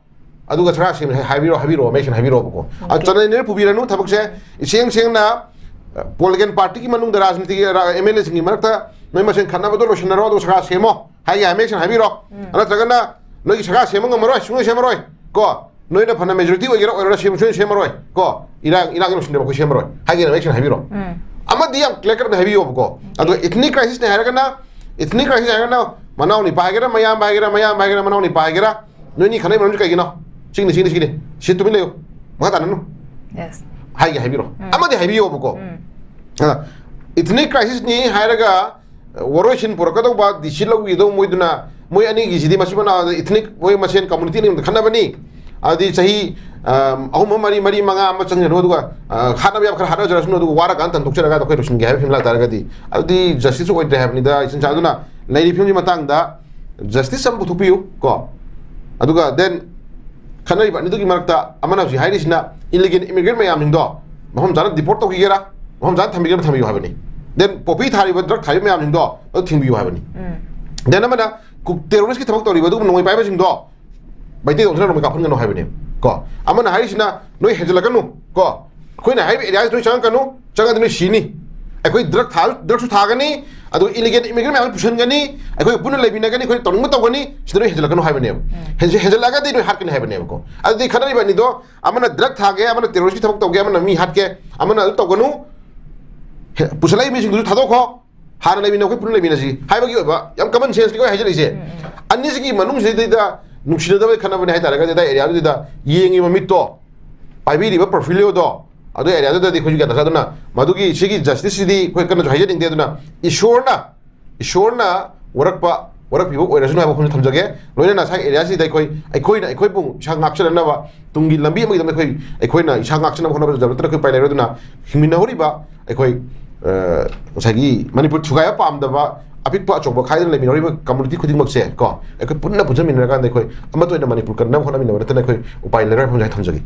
ꯑꯗꯨꯒ ꯁꯔꯀꯥꯔ ꯁꯦꯝꯁꯦ ꯍꯥꯏꯕꯤꯔꯣ, ꯍꯥꯏꯕꯤꯔꯣ, ꯃꯌꯦꯛ ꯁꯦꯡꯅ ꯍꯥꯏꯕꯤꯔꯛꯑꯣꯕꯀꯣ꯫ ꯑ, OK. ꯆꯥꯟꯗꯦꯜꯅ ꯄꯨꯕꯤꯔꯅꯨ ꯊꯕꯛꯁꯦ, ꯏꯁꯦꯡ ꯁꯦꯡꯅ, ꯑ, ꯄꯣꯂꯤꯇꯤꯀꯦꯜ ꯄꯥꯔꯇꯤꯒꯤ ꯃꯅꯨꯡꯗ ꯔꯥꯖꯅꯤꯇꯤꯒꯤ ꯔꯥ-, ꯑꯦꯝ ꯑꯦꯜ ꯑꯦꯁꯤꯡꯒꯤ ꯃꯔꯛꯇ ꯅꯣꯏ ꯃꯁꯦꯟ ꯈꯠꯅꯕꯗꯣ ꯂꯣꯏꯁꯤꯟꯅꯔꯣ, ꯑꯗꯨꯒ ꯁꯔꯀꯥꯔ ꯁꯦꯝꯃꯣ ꯍꯥꯏꯒꯦ ꯍꯥꯏ, ꯃꯌꯦꯛ ꯁꯦꯡꯅ ꯍꯥꯏꯕꯤꯔꯣ꯫ ꯎꯝ꯫ ꯅꯠꯇ꯭ꯔꯒꯅ ꯅꯣꯏꯒꯤ ꯁꯔꯀꯥꯔ ꯁꯦꯝꯕ ꯉꯝꯃꯔꯣꯏ, ꯁꯨꯡꯁꯦꯝ ꯁꯦꯝꯃꯔꯣꯏ ꯀꯣ, ꯅꯣꯏꯅ ꯐꯅ ꯃꯦꯖꯣꯔꯤꯇꯤ ꯑꯣꯏꯒꯦꯔꯥ ꯑꯣꯏꯔꯣꯏꯔꯥ, ꯁꯦꯝ-, ꯁꯨꯡꯁꯦꯝ ꯁꯦꯝꯃꯔꯣꯏ ꯀꯣ, ꯏꯔꯥꯡ, ꯏꯔꯥꯡꯒꯤ ꯂꯣꯏꯁꯤꯟꯅꯕ ꯑꯩꯈꯣꯏ ꯁꯦꯝꯃꯔꯣꯏ ꯍꯥꯏꯒꯦꯅ ꯃꯌꯦꯛ ꯁꯦꯡꯅ ꯍꯥꯏꯕꯤꯔꯣ꯫ ꯎꯝ꯫ ꯑꯃꯗꯤ ꯌꯥꯝ ꯀ꯭ꯂꯤꯌꯥꯔ ꯀꯠ ꯑꯣꯏꯅ ꯍꯥꯏꯕꯤꯌꯣꯕꯀꯣ꯫ ꯑꯗꯣ ꯏꯊꯅꯤꯛ ꯀ꯭ꯔꯥꯏꯁꯤꯁꯅꯦ ꯍꯥꯏꯔꯒꯅ, ꯏꯊꯅꯤꯛ ꯀ꯭ꯔꯥꯏꯁꯤꯁ ꯍꯥꯏꯔꯒꯅ ꯃꯅꯥꯎ ꯅꯤꯄꯥ ꯍꯥꯏꯒꯦꯔꯥ, ꯃꯌꯥꯝꯕ ꯍꯥꯏꯒꯦꯔꯥ, ꯃꯌꯥꯝꯕ ꯍꯥꯏꯒꯦꯔꯥ, ꯃꯅꯥꯎ ꯅꯤꯄꯥ ꯍꯥꯏꯒꯦꯔꯥ, ꯅꯣꯏꯅꯤ ꯈꯠꯅꯩ ꯃꯔꯝꯁꯤ ꯀꯩꯒꯤꯅꯣ? ꯁꯤꯒꯤꯅꯤ, ꯁꯤꯒꯤꯅꯤ, ꯁꯤꯒꯤꯅꯤ꯫ ꯁꯤ ꯇꯨꯃꯤꯟ ꯂꯩꯌꯨ꯫ ꯃꯈꯥ ꯇꯥꯅꯅꯨ꯫ Yes. ꯍꯥꯏꯒꯦ ꯍꯥꯏꯕꯤꯔꯣ꯫ ꯎꯝ꯫ ꯑꯃꯗꯤ ꯍꯥꯏꯕꯤꯌꯣꯕꯀꯣ꯫ ꯎꯝ꯫ ꯑ, ꯏꯊꯅꯤꯛ ꯀ꯭ꯔꯥꯏꯁꯤꯁꯅꯤ ꯍꯥꯏꯔꯒ, ꯑ, ꯋꯥꯔꯣꯏꯁꯤꯟ ꯄꯨꯔꯛꯀꯗꯧꯕ, ꯗꯤ ꯁꯤ ꯂꯧꯈꯤꯗꯧꯕ ꯃꯣꯏꯗꯨꯅ, ꯃꯣꯏ ꯑꯅꯤꯒꯤꯁꯤꯗꯤ ꯃꯁꯤ ꯃꯅꯥ ꯏꯊꯅꯤꯛ, ꯃꯣꯏ ꯃꯁꯦꯟ ꯀꯝꯃꯨꯅꯤꯇꯤ ꯑꯅꯤꯃꯛꯇ ꯈꯠꯅꯕꯅꯤ꯫ ꯑꯗꯨꯗꯤ ꯆꯍꯤ, ꯑ, ꯑꯍꯨꯝ ꯑꯃ, ꯃꯔꯤ, ꯃꯔꯤ, ꯃꯉꯥ ꯑꯃ ꯆꯪꯖꯅꯨ, ꯑꯗꯨꯒ, ꯑ, ꯍꯥꯠꯅꯕ ꯌꯥꯕ ꯈꯔ ꯍꯥꯠꯅꯖꯔꯁꯅꯨ, ꯑꯗꯨꯒ ꯋꯥꯔꯀꯥꯟꯗ ꯇꯟꯊꯣꯛꯆꯔꯒ ꯑꯩꯈꯣꯏ ꯂꯣꯏꯁꯤꯟꯒꯦ ꯍꯥꯏꯕ ꯐꯤꯕꯝ ꯂꯥꯛꯇꯥꯔꯒꯗꯤ, ꯑꯗꯨꯗꯤ ꯖꯁꯇꯤꯁ ꯑꯣꯏꯗ꯭ꯔꯦ ꯍꯥꯏꯕꯅꯤꯗ, ꯏꯆꯤꯟ ꯏꯆꯤꯟ꯫ ꯑꯗꯨꯅ ꯂꯩꯔꯤꯕ ꯐꯤꯕꯝꯒꯤ ꯃꯇꯥꯡꯗ ꯖꯁꯇꯤꯁ ꯑꯃ ꯄꯨꯊꯣꯛꯄꯤꯌꯨ ꯀꯣ꯫ ꯑꯗꯨꯒ then ꯈꯠꯅꯔꯤꯕ ꯑꯅꯤꯗꯨꯒꯤ ꯃꯔꯛꯇ ꯑꯃꯅ ꯍꯧꯖꯤꯛ ꯍꯥꯏꯔꯤꯁꯤꯅ ꯏꯂꯤꯒꯦꯜ ꯏꯃꯤꯒ꯭ꯔꯦꯟ ꯃꯌꯥꯝꯁꯤꯡꯗꯣ ꯃꯐꯝ ꯆꯥꯅ ꯗꯤꯄꯣꯔꯠ ꯇꯧꯈꯤꯒꯦꯔꯥ, ꯃꯐꯝ ꯆꯥꯅ ꯊꯝꯕꯤꯒꯦꯔꯥ, ꯊꯝꯕꯤꯌꯨ ꯍꯥꯏꯕꯅꯤ꯫ Then ꯄꯣꯄꯤ ꯊꯥꯔꯤꯕ, ꯗ꯭ꯔꯒ ꯊꯥꯔꯤꯕ ꯃꯌꯥꯝꯁꯤꯡꯗꯣ ꯑꯗꯨ ꯊꯤꯡꯕꯤꯌꯨ ꯍꯥꯏꯕꯅꯤ꯫ ꯎꯝ꯫ Then ꯑꯃꯅ ꯀꯨ-, ꯇꯦꯔꯣꯔꯤꯁꯀꯤ ꯊꯕꯛ ꯇꯧꯔꯤꯕ ꯑꯗꯨꯒꯨꯝꯕ ꯅꯣꯡꯃꯩ ꯄꯥꯏꯕꯁꯤꯡꯗꯣ ꯃꯩꯇꯩꯗ ꯑꯣꯟꯁꯤꯟꯅ ꯅꯣꯡꯃꯩ ꯀꯥꯞꯍꯟꯒꯅꯨ ꯍꯥꯏꯕꯅꯦ ꯀꯣ꯫ ꯑꯃꯅ ꯍꯥꯏꯔꯤꯁꯤꯅ ꯅꯣꯏ ꯍꯦꯟꯖꯜꯂꯛꯀꯅꯨ ꯀꯣ, ꯑꯩꯈꯣꯏꯅ ꯍꯥꯏꯔꯤꯕ ꯑꯦꯔꯤꯌꯥꯁꯤ ꯅꯣꯏ ꯆꯪꯉꯛꯀꯅꯨ, ꯆꯪꯉꯗꯤ ꯅꯣꯏ ꯁꯤꯅꯤ꯫ ꯑꯩꯈꯣꯏ ꯗ꯭ꯔꯒ ꯊꯥ-, ꯗ꯭ꯔꯒꯁꯨ ꯊꯥꯒꯅꯤ, ꯑꯗꯨꯒ ꯏꯂꯤꯒꯦꯜ ꯏꯃꯤꯒ꯭ꯔꯦꯟ ꯃꯌꯥꯝ ꯄꯨꯁꯟꯒꯅꯤ, ꯑꯩꯈꯣꯏ ꯄꯨꯟꯅ ꯂꯩꯃꯤꯟꯅꯒꯅꯤ, ꯑꯩꯈꯣꯏꯅ ꯇꯧꯅꯤꯡꯕ ꯇꯧꯒꯅꯤ, ꯁꯤꯗ ꯅꯣꯏ ꯍꯦꯟꯖꯜꯂꯛꯀꯅꯨ ꯍꯥꯏꯕꯅꯦꯕ꯫ ꯎꯝ꯫ ꯍꯦꯟꯖ-, ꯍꯦꯟꯖꯜꯂꯛꯑꯒꯗꯤ ꯅꯣꯏ ꯍꯥꯠꯀꯅꯤ ꯍꯥꯏꯕꯅꯦꯕꯀꯣ꯫ ꯑꯗꯨꯗꯤ ꯈꯠꯅꯔꯤꯕ ꯑꯅꯤꯗꯣ ꯑꯃꯅ ꯗ꯭ꯔꯒ ꯊꯥꯒꯦ, ꯑꯃꯅ ꯇꯦꯔꯣꯔꯤꯁꯀꯤ ꯊꯕꯛ ꯇꯧꯒꯦ, ꯑꯃꯅ ꯃꯤ ꯍꯥꯠꯀꯦ, ꯑꯃꯅ ꯑꯗꯨ ꯇꯧꯒꯅꯨ, ꯍꯦ-, ꯄꯨꯁꯜꯂꯛꯏ ꯃꯤꯁꯤꯡꯗꯨꯁꯨ ꯊꯥꯗꯣꯛꯈꯣ, ꯍꯥꯟꯅ ꯂꯩꯃꯤꯟꯅ, ꯑꯩꯈꯣꯏ ꯄꯨꯟꯅ ꯂꯩꯃꯤꯟꯅꯁꯤ ꯍꯥꯏꯕꯒꯤ ꯑꯣꯏꯕ ꯌꯥꯝ ꯀꯃꯟ ꯁꯦꯟꯁꯀꯤ ꯑꯣꯏ ꯍꯥꯏꯖꯔꯛꯏꯁꯦ꯫ ꯎꯝ, ꯎꯝ꯫ ꯑꯅꯤꯁꯤꯒꯤ ꯃꯅꯨꯡꯁꯤꯗꯩꯗ ꯅꯨꯡꯁꯤꯅꯗꯕ ꯈꯠꯅꯕꯅꯦ ꯍꯥꯏꯇꯥꯔꯒꯗꯤ, ꯑꯗꯥꯏ ꯑꯦꯔꯤꯌꯥꯗꯨꯗ ꯌꯦꯡꯉꯤꯕ ꯃꯤꯠꯇꯣ, ꯄꯥꯏꯕꯤꯔꯤꯕ ꯄꯣꯔꯐꯤꯂꯤꯌꯣꯗꯣ, ꯑꯗꯨ ꯑꯦꯔꯤꯌꯥꯗꯨꯗꯗꯤ ꯑꯩꯈꯣꯏꯁꯨ ꯒ꯭ꯌꯥꯟ ꯇꯥꯖꯩ꯫ ꯑꯗꯨꯅ ꯃꯗꯨꯒꯤ ꯁꯤꯒꯤ ꯖꯁꯇꯤꯁꯁꯤꯗꯤ ꯑꯩꯈꯣꯏ ꯀꯟꯅꯁꯨ ꯍꯥꯏꯖꯅꯤꯡꯗꯦ꯫ ꯑꯗꯨꯅ ꯏꯁꯣꯔꯅ, ꯏꯁꯣꯔꯅ ꯋꯥꯔꯛꯄ, ꯋꯥꯔꯛꯄꯤꯕ ꯑꯣꯏꯔꯁꯅꯨ ꯍꯥꯏꯕ ꯋꯥꯐꯝꯁꯦ ꯊꯝꯖꯒꯦ꯫ ꯂꯣꯏꯅꯅ ꯉꯁꯥꯏ ꯑꯦꯔꯤꯌꯥꯁꯤꯗ ꯑꯩꯈꯣꯏ, ꯑꯩꯈꯣꯏꯅ ꯑꯩꯈꯣꯏꯕꯨ ꯏꯁꯥ ꯉꯥꯛꯆꯅꯅꯕ, ꯇꯨꯡꯒꯤ ꯂꯝꯕꯤ ꯑꯃꯒꯤꯗꯃꯛ ꯑꯩꯈꯣꯏ, ꯑꯩꯈꯣꯏꯅ ꯏꯁꯥ ꯉꯥꯛꯆꯅꯕ ꯍꯣꯠꯅꯕꯗ ꯅꯠꯇꯅ ꯑꯩꯈꯣꯏ ꯎꯄꯥꯏ ꯂꯩꯔꯣꯏ꯫ ꯑꯗꯨꯅ ꯍꯤꯡꯃꯤꯟꯅꯍꯧꯔꯤꯕ ꯑꯩꯈꯣꯏ, ꯑ, ꯉꯁꯥꯏꯒꯤ ꯃꯅꯤꯄꯨꯔ ꯊꯨꯒꯥꯏꯕ ꯄꯥꯝꯗꯕ, ꯑꯄꯤꯛꯄ ꯑꯆꯧꯕ ꯈꯥꯏꯗꯅ ꯂꯩꯃꯤꯟꯅꯔꯤꯕ ꯀꯝꯃꯨꯅꯤꯇꯤ ꯈꯨꯗꯤꯡꯃꯛꯁꯦ ꯀꯣ, ꯑꯩꯈꯣꯏ ꯄꯨꯟꯅ ꯄꯨꯟꯁꯤꯟꯃꯤꯟꯅꯔꯀꯥꯟꯗ ꯑꯩꯈꯣꯏ ꯑꯃꯠꯇ ꯑꯣꯏꯅ ꯃꯅꯤꯄꯨꯔ ꯀꯟꯅꯕ ꯍꯣꯠꯅꯃꯤꯟꯅꯕ ꯅꯠꯇꯅ ꯑꯩꯈꯣꯏ ꯎꯄꯥꯏ ꯂꯩꯔꯣꯏ ꯍꯥꯏꯕ ꯑꯃꯁꯨ ꯑꯩ ꯊꯝꯖꯒꯦ꯫